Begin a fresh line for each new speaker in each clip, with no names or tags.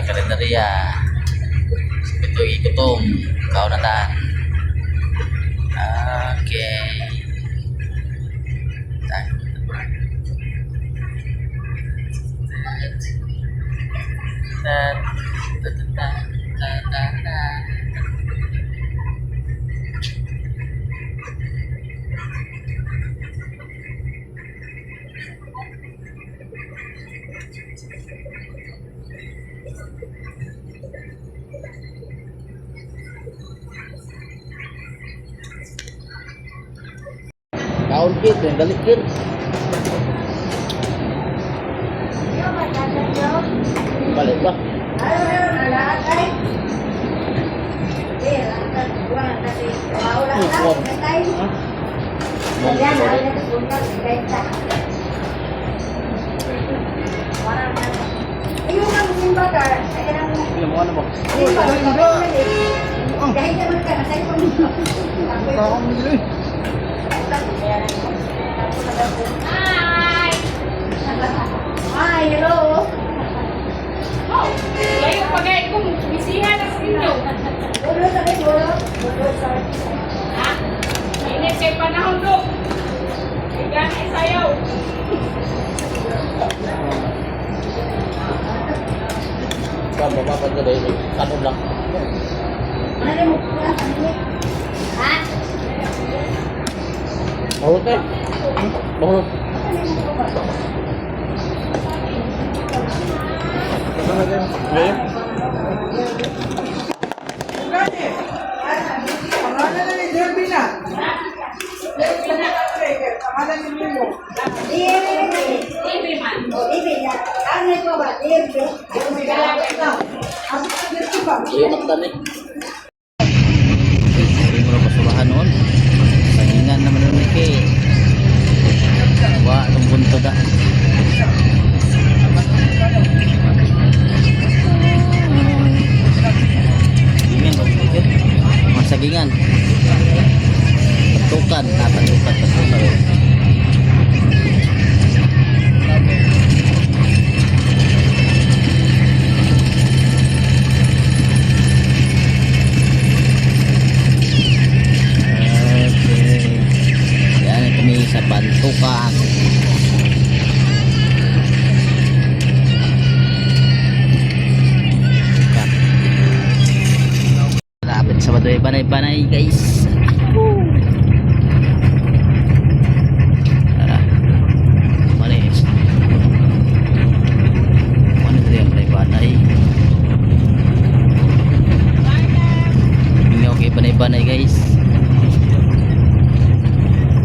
Karinderya. Ito ikutom. Kaon na ta. Okay. Ta ta ta ta ta ta ta. Kaon kit, balik kit. Balik ba?
Hi!
Hi, hello.
Oh, layo pa gay kung bisihan na sa inyo.
Ulo sa kayo, ulo. Ulo sa
Ha? Init kay panahon do. Kay gani sayaw.
Kan baba pa ka dahil kanon lang.
Ano mo? Ha?
Mahulog tayo. Mahulog.
Pangalan na ni Derby na. Derby na. Pangalan ni Mimo.
Libre.
Libre man.
O, libre na. Ano ko ba? Libre.
Asa ka Derby ba?
Iyo maktan eh. Hindi mo na basurahan noon. Sagingan naman nun kay. Wa itong buntod ah. Sagingan ba? Mga sagingan. Patukan. Ah, patukan. Patukan. Okay. Yan kami sa Bantukan. Bantukan. Lapit sa Badoy Banay-Banay, guys. Tara. Manis. Ano dito yung Banay-Banay? Mingaw kay Banay-Banay, guys.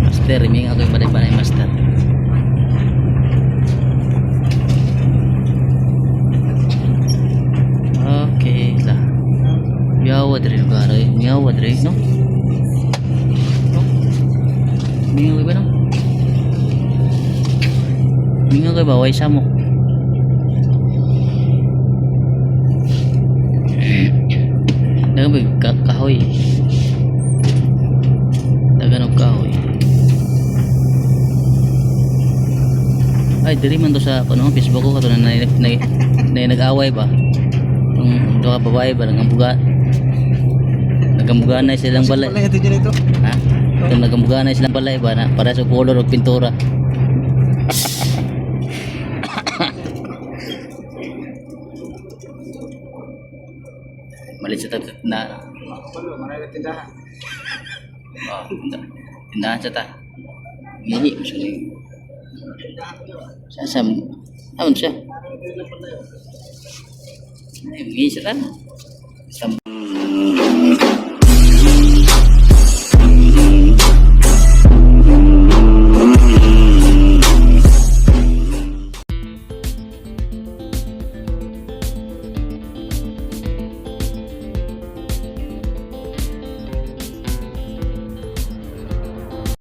Master, mingaw kay Banay-Banay, master. Okay lah. Miyawa diri lugar eh. Miyawa diri, no? No? Mingaw kay ba no? Mingaw kay ba way samok. Dagan ba kahoy? Dagan og kahoy. Ay, diri man to sa kuno Facebook ko kato na na, na, na nag-away ba. Yung duha ka babae ba nagambuga. Nagambuganay silang balay.
Wala ito dyan ito.
Ha? Itong nagambuganay silang balay ba na para sa color og pintura. Malit sa tat na
Wala, marami tindahan.
Oh, tindahan sa ta. Ngini mo siya. Sa sa Aon siya? Ay, ngini siya ta. Sa